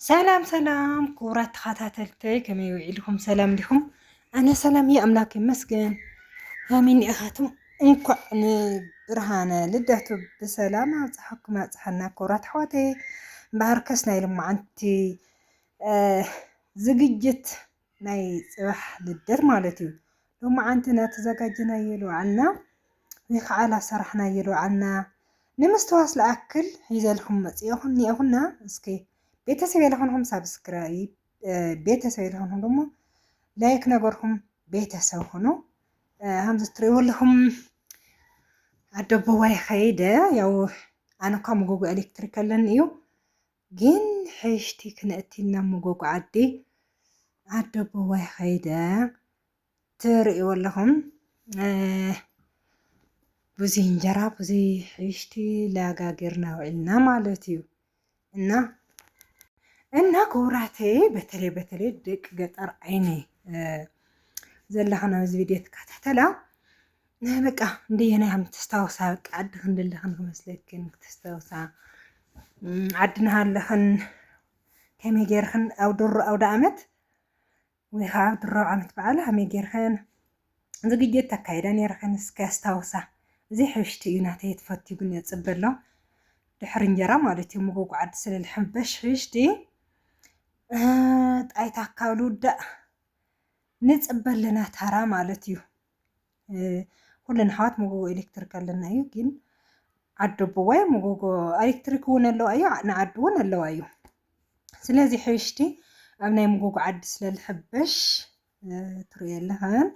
ሰላም ሰላም ክቡራት ተኸታተልተይ፣ ከመይ ውዒልኩም? ሰላም ዲኹም? ኣነ ሰላም እየ፣ ኣምላክ ይመስገን። ከመይ እኒኢኻትም? እንኳዕ ንብርሃነ ልደቱ ብሰላም ኣብፀሓኩም ኣብፀሓና ክቡራት ኣሕዋተይ። እምበኣርከስ ናይ ሎማዓንቲ፣ እ፣ ዝግጅት ናይ ፅባሕ ልደት ማለት እዩ። ሎማዓንቲ እናተዘጋጀናዮ ልውዓልና ወይ ከዓ ላሰራሕናዮ ልውዓልና ንምስትዋስ ልኣክል ሒዘልኩም መፂኦኹም እኒኦኹና። እስኪ ቤተሰብ የለኹንኹም ሳብስክራይብ፣ እ፣ ቤተሰብ የለኹንኹም ደግሞ ላይክ ነገርኩም ቤተሰብ ኹኑ። እ፣ ከምዚ ትሪእዎ ኣለኹም ኣደቦዋይ ኸይደ፣ ያው ኣነ እኳ መጎጎ ኤሌክትሪክ ኣለኒ እዩ፣ ግን ሕሽቲ ክነእቲ ኢልና መጎጎ ዓዲ ኣደቦዋይ ኸይደ ትርእይዎ ኣለኹም። እ፣ ብዙይ እንጀራ፣ ብዙይ ሕብሽቲ ላጋገርና ውዒልና ማለት እዩ። እና፣ እና ክቡራተይ፣ በተለይ፣ በተለይ ደቂ ገጠር ዓይነይ፣ እ፣ ዘለኽን ኣብዚ ቪድዮ ትከታተላ፣ እ፣ በቃ፣ እንደየናይ ከም ተስታውሳ፣ በቃ፣ ዓድኽን ዘለኽን ክመስለክን፣ ተስታውሳ፣ እም፣ ዓድና ኣለኽን፣ ከመይ ጌርኽን ኣብ ድሮ ኣውደ ኣመት ወይ ከዓ ኣብ ድሮ ዓመት በዓል ከመይ ጌርኽን ዝግጅት ተካይዳ ነይርኽን እስከ ኣስታውሳ። እዚ ሕብሽቲ እዩ ናተይ፣ ትፈትዩ ግን የጽበሎ። ድሕሪ እንጀራ ማለት እዩ፣ ምጉጉ ዓዲ ስለ ዝሕበሽ ሕብሽቲ፣ እ፣ ጣይታ ካብ ልውዳእ ንጽበ ኣለና ታራ ማለት እዩ። እ፣ ኩለን ኣሕዋት መጎጎ ኤሌክትሪክ ኣለና እዩ፣ ግን ዓዲ ኣቦዋይ መጎጎ ኤሌክትሪክ እውን ኣለዋ እዩ፣ ንዓዲ እውን ኣለዋ እዩ። ስለዚ ሕብሽቲ ኣብ ናይ መጎጎ ዓዲ ስለ ዝሕበሽ፣ እ፣ ትርእዮ ኣለኽን፣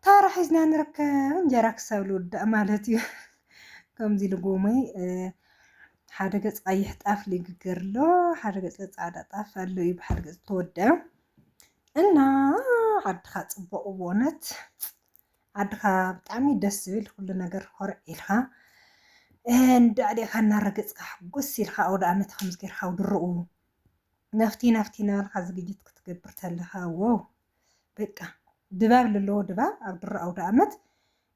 ታራ ሒዝና ንርከብ፣ እንጀራ ክሳብ ልውዳእ ማለት እዩ። ከምዚ ኢሉ ጎመይ፣ እ፣ ሓደ ገጽ ቀይሕ ጣፍ ይግገር ኣሎ፣ ሓደ ገጽ ጻዕዳ ጣፍ ኣሎ እዩ፣ ብሓደ ገጽ ተወደአ። እና ዓድኻ ጽቡቕ፣ ብእውነት ዓድኻ ብጣዕሚ ደስ ዝብል፣ ኩሉ ነገር ኮርዕ ኢልካ፣ እ፣ እንዳ ኣዴኻ እናረገጽካ ሕጉስ ኢልካ ኣውደ ኣመት ከምዚ ጌርካ ኣብ ድሮኡ ናፍቲ ናፍቲ እናበልካ ዝግጅት ክትገብር ተለኻ፣ ዋው፣ በቃ ድባብ ለለዎ ድባብ፣ ኣብ ድሮ ኣውደ ኣመት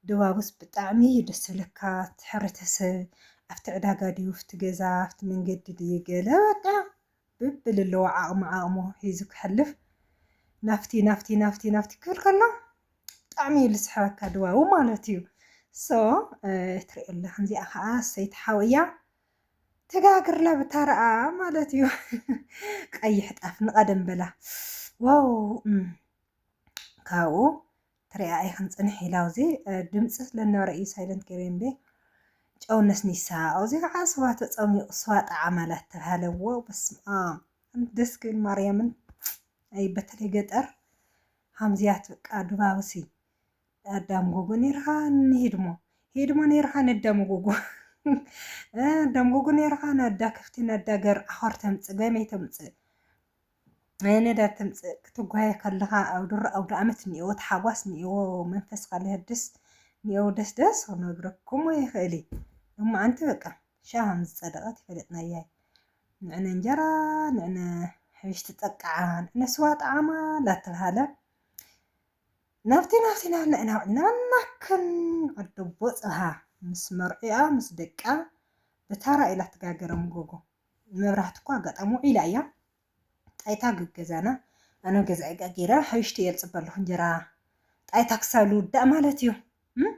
ድባቡስ ብጣዕሚ እዩ ደስ ዝብለካ። እቲ ሕብረተሰብ ኣብቲ ዕዳጋ ድዩ፣ ኣብቲ ገዛ፣ ኣብቲ መንገዲ ድዩ፣ ገለ በቃ ብብለለዎ ዓቕሚ ዓቕሙ ሒዙ ክሕልፍ፣ ናፍቲ ናፍቲ ናፍቲ ናፍቲ ክብል ከሎ ብጣዕሚ እዩ ዝስሕበካ ድባቡ ማለት እዩ። ሶ፣ እ፣ ትሪኦ ኣለኽን፣ እዚኣ ከዓ ሰይቲ ሓወያ ትጋግርላ ብታረኣ ማለት እዩ። ቀይሕ ጣፍ ንቐደም በላ። ዋው፣ እም፣ ካብኡ ትሪኣ ኢኽን ጽንሕ ኢላ፣ ኣብዚ፣ እ፣ ድምፂ ስለ ዝነበረ እዩ ሳይለንት ገይረ እምበ። ጨው ነስኒሳ፣ ኣብዚ ከዓ ስዋ ተጸሚቑ፣ ስዋ ጠዓም ኣላ ተባሃለ። ዋው፣ በስመ ኣብ፣ ደስ ክብል ማርያምን። ኣይ፣ በተለይ ገጠር ሃምዚያት በቃ ድባብሲ። ኣዳም ጎጎ ነይርኻ ንሂድሞ፣ ሂድሞ ነይርኻ ነዳም ጎጎ። ኣዳም ጎጎ ነይርኻ ነዳ ከፍቲ፣ ነዳ ገር ዓኾር ተምጽእ፣ ገመይ ተምጽእ። ነዳ ተምጽእ ክትጓየ ከለኻ ኣብ ድሮ ኣውደ ኣመት እኒኦ፣ እቲ ሓጓስ እኒኦ፣ መንፈስካ ለህድስ እኒኦ፣ ደስ ደስ ክነግረኩም ኣይኽእል እየ። እሞ ኣንቲ በቃ ሻሃም ዝጸደቐት ይፈለጥናያ። ንዕነ እንጀራ፣ ንዕነ ሕብሽቲ ጠቃዓ፣ ንዕነ ስዋ ጠዓማ ላተብሃለ ናብቲ ናብቲ ናብና እናውዕልና ናክን ዓዲ ኣቦ ጽብሃ ምስ መርዒኣ ምስ ደቃ ብታራ ኢላ ትጋገረ መጎጎ። መብራህቲ እኳ ኣጋጣሚ ውዒላ እያ። ጣይታ ገገዛና፣ ኣነ ገዛ ጋጊረ፣ ሕብሽቲ እየ ዝጽበ ኣለኹ እንጀራ። ጣይታ ክሳብ ልውዳእ ማለት እዩ። እም?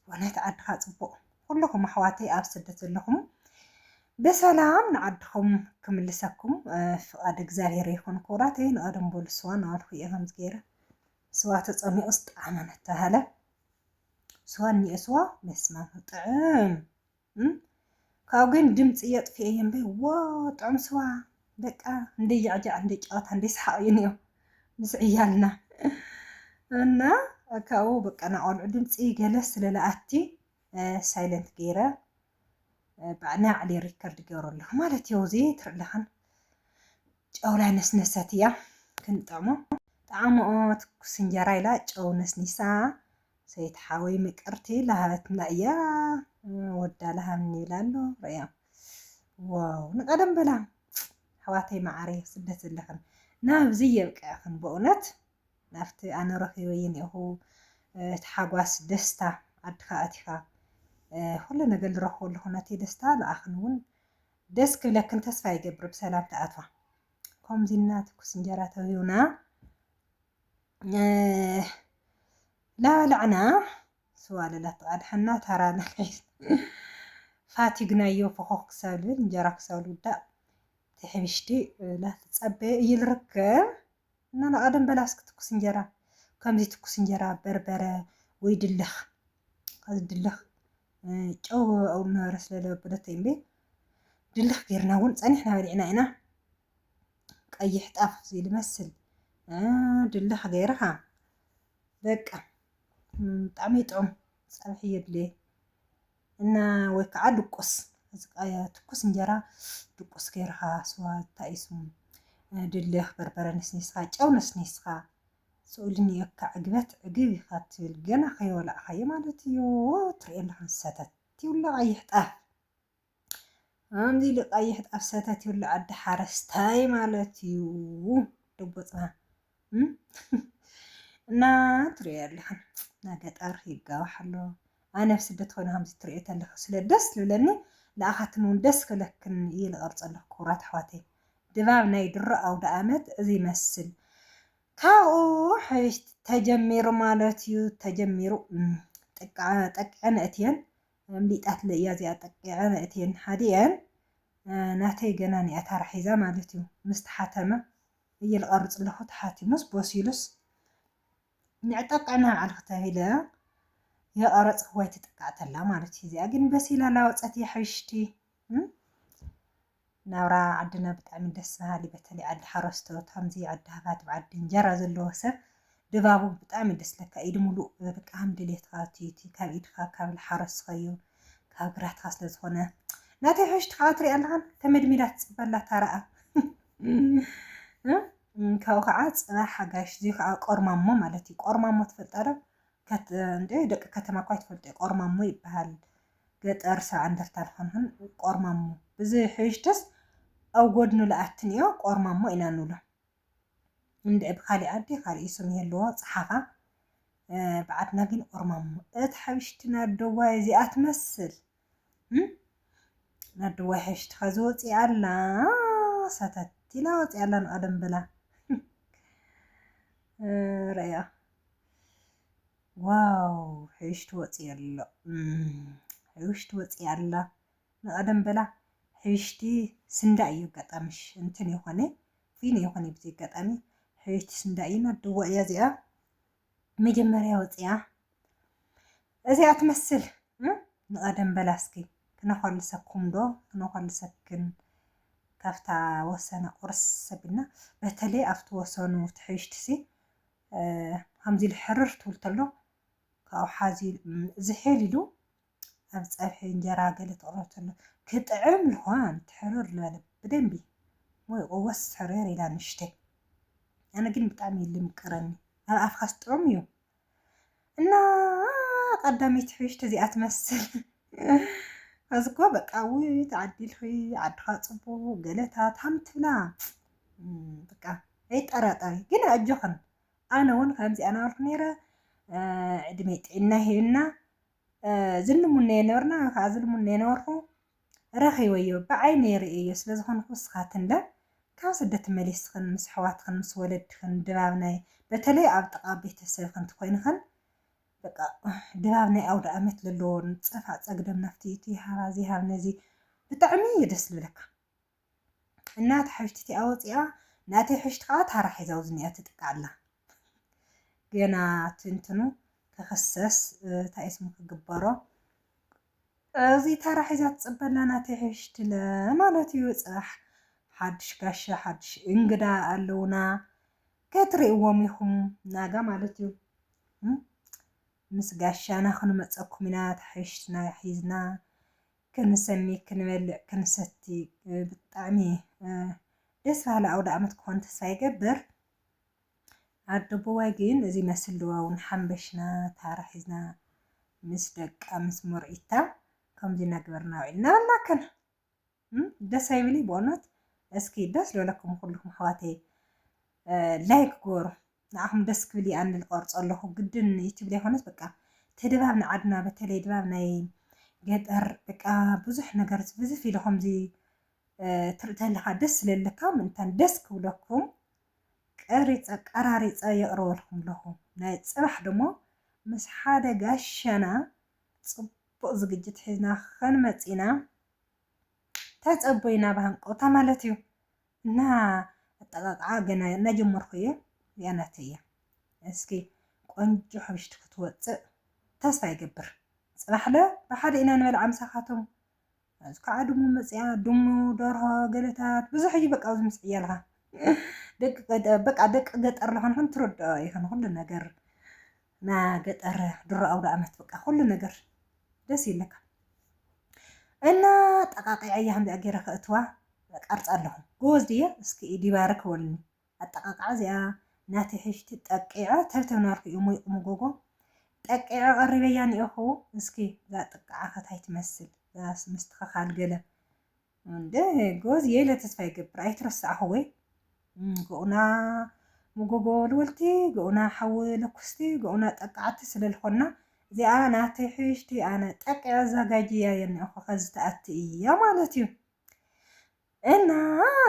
ወናይት ዓድኻ ጽቡቕ። ኩልኹም ኣሕዋተይ ኣብ ስደት ዘለኹም ብሰላም ንዓድኹም ክምልሰኩም፣ እ፣ ፍቓድ እግዚኣብሔር ይኹን። ክቡራተይ፣ ንቐደም በሉ ስዋ እናበልኩ እየ ከምዚ ገይረ። ስዋ ተጸሚቑስ ጣዕመ እናተባህለ። ስዋ እኒኦ ስዋ፣ በስመ ኣብ ጥዑም። እም? ካብኡ ግን ድምፂ የጥፍኤ እየ እምበይ፣ ዎ፣ ጥዑም ስዋ። በቃ፣ እንደ ጃዕጃዕ፣ እንደ ጨዋታ፣ እንደ ሰሓቕ እዩ እኒኦ ምስ ዕያልና። እና ካብኡ በቃ፣ ናቆልዑ ድምፂ ገለ ስለ ለኣቲ፣ እ፣ ሳይለንት ገይረ፣ እ፣ ባዕና ዓሊ ሪከርድ ገይሩ ኣለኹ ማለት እዩ። እዚ ትርኢ ኣለኽን ጨው ላይ ነስነሰት እያ ክንጥዕሞ። ጣዕምኦ ትኩስ እንጀራ ኢላ ጨው ነስኒሳ፣ ሰይቲ ሓወይ ምቅርቲ ለሃበትና እያ። ወዳ ለሃብኒ ይብላ ኣሎ። ርእያ። ዋው፣ ንቀደም በላ። ኣሕዋተይ መዓረይ፣ ስደት ዘለኽን ናብዚ የብቅዕኽን። በእውነት ናብቲ ኣነ ረኺበ እየ እኒኦኹ፣ እቲ ሓጓስ ደስታ ዓድኻ ኣቲኻ፣ እ፣ ኩሉ ነገር ዝረኽቦ ኣለኹ። ነቲ ደስታ ንኣኽን እውን ደስ ክብለክን ተስፋ ይገብር ብሰላም ትኣትዋ። ከምዚ እና ትኩስ እንጀራ ተውሂቡና፣ እ፣ ላበላዕና፣ ስዋ ለላ ተቓድሐና፣ ታራ ነልዕል። ፋቲግናዮ፣ ፈኾኽ ክሳብ ልብል፣ እንጀራ ክሳብ ልውዳእ፣ እቲ ሕብሽቲ፣ እ፣ ላተጸበየ እዩ ዝርከብ። እና ንቐደም በላ እስኪ ትኩስ እንጀራ፣ ከምዚ ትኩስ እንጀራ በርበረ ወይ ድልኽ፣ ከዚ ድልኽ፣ እ፣ ጨው ኣብኡ ነበረ ስለ ዘበለቶ እምበይ፣ ድልኽ ጌርና እውን ጸኒሕና በሊዕና ኢና። ቀይሕ ጣፍ እዚ ዝመስል፣ እ፣ ድልኽ ገይርኻ፣ በቃ፣ እ፣ ብጣዕሚ ጥዑም ጸብሒ የድልየ። እና ወይ ከዓ ድቁስ፣ እዚ ቃ-፣ ትኩስ እንጀራ ድቁስ ገይርኻ፣ ስዋ፣ እንታይ እዩ ስሙ፣ እ፣ ድልኽ በርበረ ነስኒስኻ፣ ጨው ነስኒስኻ፣ ስኡል እኒኦካ፣ ዕግበት ዕግብ ኢኻ ትብል፣ ገና ከይበላዕኻዮ ማለት እዩ። ትሪኦ ኣለኻ፣ ሰተት ይብሎ ቀይሕ ጣፍ። ከምዚ ኢሉ ቀይሕ ጣፍ ሰተት ይብሎ ዓዲ ሓረስታይ ማለት እዩ። ደቦ ጽባ፣ እም? እና ትሪኦ ኣለኻ፣ ናይ ገጠር ይጋዋሕ ኣሎ። ኣነ ኣብ ስደት ኮይነ ከምዚ ትሪኦ ተለኻ ስለ ደስ ዝብለኒ፣ ንኣኻትን እውን ደስ ክብለክን እየ ዝቐርጸ ኣለኹ ክቡራት ኣሕዋተይ። ድባብ ናይ ድሮ ኣውደ ኣመት እዚ ይመስል። ካብኡ ሕጅ ተጀሚሩ ማለት እዩ። ተጀሚሩ፣ እም፣ ጥቃ-፣ ጠቂዐን እትየን፣ እም፣ ሊጣት ለእያ እዚኣ፣ ጠቂዐን እትየን ሃዲአን፣ እ፣ ናተይ ገና ኒኣ ታራ ሒዛ ማለት እዩ። ምስ ተሓተመ እየ ዝቐርጽ ኣለኹ። ተሓቲሙስ በሲሉስ ንዕጠቅዕና በዓልኪ ተባሂለ የቐረጽክዋ ኣይትጥቃዕ ተላ ማለት እዩ። እዚኣ ግን በሲላ ላወጸት እያ ሕብሽቲ። እም? ናብራ ዓድና ብጣዕሚ ደስ በሃሊ፣ በተለይ ዓዲ ሓረስቶት፣ ከምዚ ዓዲ ሃፋትም፣ ዓዲ እንጀራ ዘለዎ ሰብ ድባቡ ብጣዕሚ ደስ ለካ። ኢድ ሙሉእ በቃ ከም ድሌትካ እቲ፣ እቲ ካብ ኢድካ ካብ ዝሓረስካዮ ካብ ግራትካ ስለ ዝኾነ፣ ናተይ ሕብሽቲ ከዓ ትሪኣ ኣለኻን ተመድሚዳ ትፅበላ ታረኣ። እም፣ ካብኡ ከዓ ፅባሕ ሓጋሽ፣ እዚ ከዓ ቆርማሞ ማለት እዩ። ቆርማሞ ትፈልጣ ዶ? ከት-፣ እንደ ደቂ ከተማ እኳ ትፈልጦ፣ ቆርማሞ ይበሃል። ገጠር ሰብዓ እንደርታ ዝኾንክን ቆርማሞ። ብዚ ሕብሽትስ ኣብ ጎድኑ ለኣትን እዮ፣ ቆርማሞ ኢና ንብሎ። እንደ ብኻሊእ ዓዲ ካልእ ስም ይህልዎ፣ ጸሓፋ፣ እ፣ ብዓድና ግን ቆርማሞ። እታ ሕብሽቲ ናደዋይ እዚኣ ትመስል። እም? ናደዋይ ሕብሽቲ ኸዚ ወፂኣ ኣላ፣ ሰተት ኢላ ወፂኣ ኣላ፣ ንቐደም በላ። እ፣ ረእያ። ዋው፣ ሕብሽቲ ወፂ ኣሎ። እም፣ ሕብሽቲ ወፂ ኣላ። ንቐደም በላ ሕብሽቲ ስንዳ እዩ ኣጋጣሚሽ። እንትን ይኾነ፣ ፊኖ ይኾነ ብዚ ኣጋጣሚ። ሕብሽቲ ስንዳ እዩ፣ ናደዋ እያ እዚኣ። መጀመርያ ወፂኣ። እዚኣ ትመስል። እም? ንቐደም በላ እስኪ ክነኾልሰኩም ዶ? ክነኾልሰክን። ካብታ ወሰነ ቁርስ ሰቢና፣ በተለይ ኣብቲ ወሰኑ እቲ ሕብሽቲ ሲ፣ እ፣ ከምዚ ኢሉ ሕርር ትብል ተሎ፣ ካብኡ ሓዚ፣ እም፣ ዝሕል ኢሉ ኣብ ፀብሒ እንጀራ ገለ ትቕረብ ተሎ ክጥዕም ልኳን ትሕርር ዝበለ ብደንቢ ወይ ቆወስ ሕርር ኢላ ንሽተይ። ኣነ ግን ብጣዕሚ እዩ ልምቅረኒ። ኣብ ኣፍካስ ጥዑም እዩ። እና ቀዳመይቲ ሕብሽቲ እዚኣ ትመስል። እዚ እኮ በቃ፣ ውይ፣ ተዓዲልኺ፣ ዓድኻ ጽቡቕ፣ ገለታት ሃም ትብላ። እም፣ በቃ፣ ኣይጠራጠሪ። ግን ኣጆኽን፣ ኣነ እውን ከምዚኣ ነበርኩ ነይረ። እ፣ ዕድመ ጥዕና ሂብና፣ እ፣ ዝልሙነዮ ነበርና፣ ወይ ከዓ ዝልሙነዮ ነበርኩ፣ ረኺበዮ፣ ብዓይነይ ርእየዮ ስለ ዝኾንኩ፣ ንስኻትንለ ካብ ስደት መሊስክን ምስ ኣሕዋትክን ምስ ወለድክን ድባብ ናይ፣ በተለይ ኣብ ጥቓ ቤተሰብክን እንተኾይንኽን፣ በቃ ድባብ ናይ ኣውደ ኣመት ዘለዎ ጸፋ ጸግደም ናፍቲ እቲ ሃባ እዚ ሃብ ነዚ ብጣዕሚ እዩ ደስ ዝብለካ። እና እታ ሕብሽቲ እቲኣ ወፂኣ፣ ናተይ ሕብሽቲ ከዓ ታራ ሒዛ ኣብዚ እኒኣ ትጥቃ ኣላ። ገና ትንትኑ ክኽሰስ፣ እ፣ እንታይ ስሙ ክግበሮ። እዚ ታራ ሒዛ ትፅበላ ናተይ ሕብሽቲ ለ ማለት እዩ። ፅባሕ ሓድሽ ጋሻ፣ ሓድሽ እንግዳ ኣለውና። ከትርእይዎም ኢኹም ናጋ ማለት እዩ። እም? ምስ ጋሻና ክንመፀኩም ኢና፣ እታ ሕብሽትና ሒዝና። ክንሰሚ፣ ክንበልዕ፣ ክንሰቲ፣ እ፣ ብጣዕሚ፣ እ፣ ደስ በሃሊ ኣውደ ኣመት ክኾን ተስፋ ይገብር። ኣደቦዋይ ግን እዚ መስል ድዋውን ሓምበሽና፣ ታራ ሒዝና፣ ምስ ደቃ፣ ምስ መርዒታ፣ ከምዚ እናገበርና ውዒልና በልናከን። እም፣ ደስ ኣይብል እዩ ብእውነት። እስኪ ደስ ዝበለኩም ኩልኩም ኣሕዋተይ፣ እ፣ ላይክ ግበሩ። ንዓኹም ደስ ክብል እየ ኣነ ዝቐርጾ ኣለኹ። ግድን ዩቱብ ዘይኮነስ በቃ እቲ ድባብ ንዓድና፣ በተለይ ድባብ ናይ ገጠር በቃ ብዙሕ ነገር ብዝፍ ኢሉ ከምዚ ትርኢ ተለኻ ደስ ስለለካ ምእንታን ደስ ክብለኩም ቀሪፀ ቀራሪፀ የቕርበልኩም ኣለኹ። ናይ ፅባሕ ደሞ ምስ ሓደ ጋሻና ፅቡቕ ዝግጅት ሒዝና ክንመፅና ተፀቦይና ብሃንቀውታ ማለት እዩ። እና ኣጠቃቅዓ ገና እናጀመርኩ እየ። እዚኣ ናተይ እያ። እስኪ ቆንጆ ሕብሽቲ ክትወፅእ ተስፋ ይገብር። ፅባሕለ ብሓደ ኢና ንበልዓ ምሳኻቶም። እዚ ከዓ ድሙ መፅያ፣ ድሙ፣ ደርሆ፣ ገለታት ብዙሕ እዩ። በቃ ኣብዚ ምስ ዕያልካ ደቂ ገጠ-፣ በቃ ደቂ ገጠር ለኾንኹን ትረድኦ ይኹን ኩሉ ነገር። ና ገጠር ድሮ ኣውደ ኣመት በቃ ኩሉ ነገር ደስ ይለካ። እና ጠቃቂዐያ ከምዚኣ ገይረ ከእትዋ ቀርፃ ኣለኹ። ጎበዝ ድየ? እስኪ ኢድ ይባርክ በሉኒ። ኣጠቃቅዓ እዚኣ ናተይ ሕሽቲ ጠቂዐ ተብተብ ናርኩ እዩ ሞይቁ መጎጎ። ጠቂዐ ቀሪበያ እኒኦኹ። እስኪ እዛ ጥቃዓ ከታይ ትመስል? እዛ ምስትኽኻል ገለ። እንደ ጎዝ የለ ተስፋ ይገብር። ኣይትረሳዕኹ ወይ? እም፣ ገኡና መጎጎ ልወልቲ፣ ገኡና ሓዊ ለኩስቲ፣ ገኡና ጠቃዕቲ ስለ ልኾና፣ እዚኣ ናተይ ሕሽቲ ኣነ ጠቂዐ ኣዘጋጅያ እየ እኒኦኹ። ከዚ ትኣቲ እያ ማለት እዩ። እና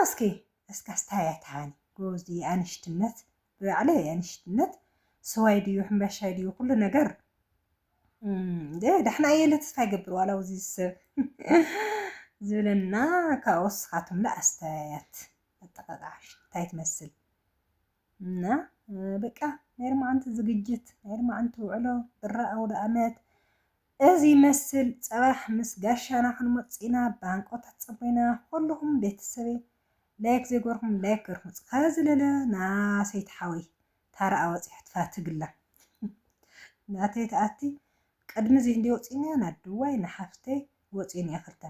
እስኪ፣ እስካ ስታያት ሃኒ፣ ጎዝ ድዩ ኣንሽትነት? ብባዕለይ ኣንሽትነት፣ ስዋይ ድዩ፣ ሕምባሻይ ድዩ፣ ኩሉ ነገር። እም፣ ደ-፣ ዳሕና እየ ኢለ ተስፋ ይገብር፣ ዋላ ውዚ ሰብ ዝብለና፣ ካብኡ ስኻትኩም ለ ኣስተያያት፣ ኣጠቃቅዓ እንታይ ትመስል? እና፣ እ፣ በቃ ናይ ሎማዓንቲ ዝግጅት፣ ናይ ሎማዓንቲ ውዕሎ፣ ብራ ኣውደ ኣመት፣ እዚ ይመስል። ጽባሕ ምስ ጋሻና ክንመጽእ ኢና፣ ብሃንቀውታ ተጸበዩና። ኩልኹም ቤተሰበይ፣ ላይክ ዘይገርኩም ላይክ ገርኩም። ከዚ ለለ ናሰይቲ ሓወይ ታራ ኣወጺሐ ትፋትግላ። ናተይ ተኣቲ ቅድሚ እዚ እንዲ ወጺእና፣ ናድዋይ ንሓፍተይ ወጺእን እያ ክልተ።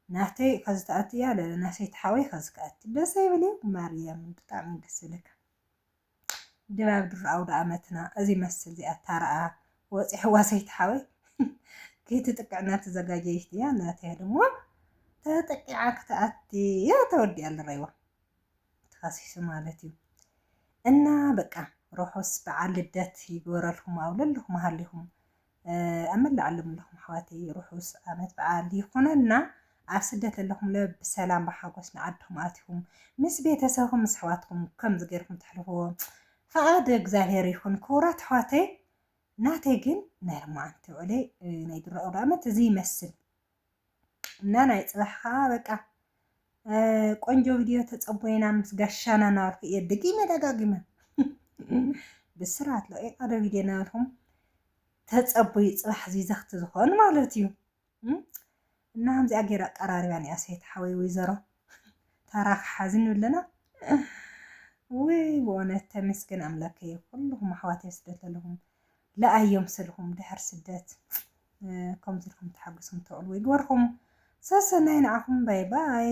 ናተይ ከዚ ተኣቲ እያ፣ ለለ ናሰይቲ ሓወይ ከዚ ከኣቲ። ደስ ኣይብል እዩ? ማርያም ብጣዕሚ ደስ ይብለካ። ድባብ ድሮ ኣውደ ኣመትና እዚ መስል እዚኣ ታረኣ ወፂሕዋ ሰይቲ ሓወይ። ከይትጥቅዕ እናተዘጋጀየት እያ። ናተይ ድማ ተጠቂዓ ክትኣቲ እያ ተወዲኣ ኣለረይዋ ተኸሲሱ ማለት እዩ። እና በቃ ርሑስ በዓል ልደት ይግበረልኩም ኣብ ለለኹም ሃሊኹም። ኣብ መላእ ዓለም ዘለኹም ኣሕዋተይ ርሑስ ዓመት በዓል ይኹነልና። ኣብ ስደት ዘለኹም ለ ብሰላም ብሓጎስ ንዓድኹም ኣትኹም ምስ ቤተሰብኹም ምስ ኣሕዋትኩም ከምዚ ገይርኩም ተሕልፍዎ ፍቓድ እግዚኣብሔር ይኹን። ክቡራት ኣሕዋተይ ናተይ ግን ናይ ሎማዓንቲ ውዕለይ ናይ ድሮ ኣውደ ዓመት እዚ ይመስል። እና ናይ ጽባሕ ከዓ በቃ ቆንጆ ቪድዮ ተጸቦይና ምስ ጋሻና እናበልኩ እየ ደጊመ ደጋጊመ ብስራት ለቂቐ ዶ ቪድዮ እናበልኩም ተጸቦዩ ጽባሕ ዝይዘኽቲ ዝኾን ማለት እዩ። እና ከምዚኣ ገይራ ኣቀራሪባ እኒኣ ሰይቲ ሓወይ ወይዘሮ ታራ ክሓዝን ኣለና። ውይ ብእውነት ተመስገን ኣምላከይ ኩልኹም ኣሕዋተይ ስደት ዘለኹም ለኣዮም ስልኹም ድሕር ስደት ከምዚ ኢልኩም ተሓጉስኩም ተውዕልዎ ይግበርኩም። ሰሰናይ ንዓኹም ባይ ባይ።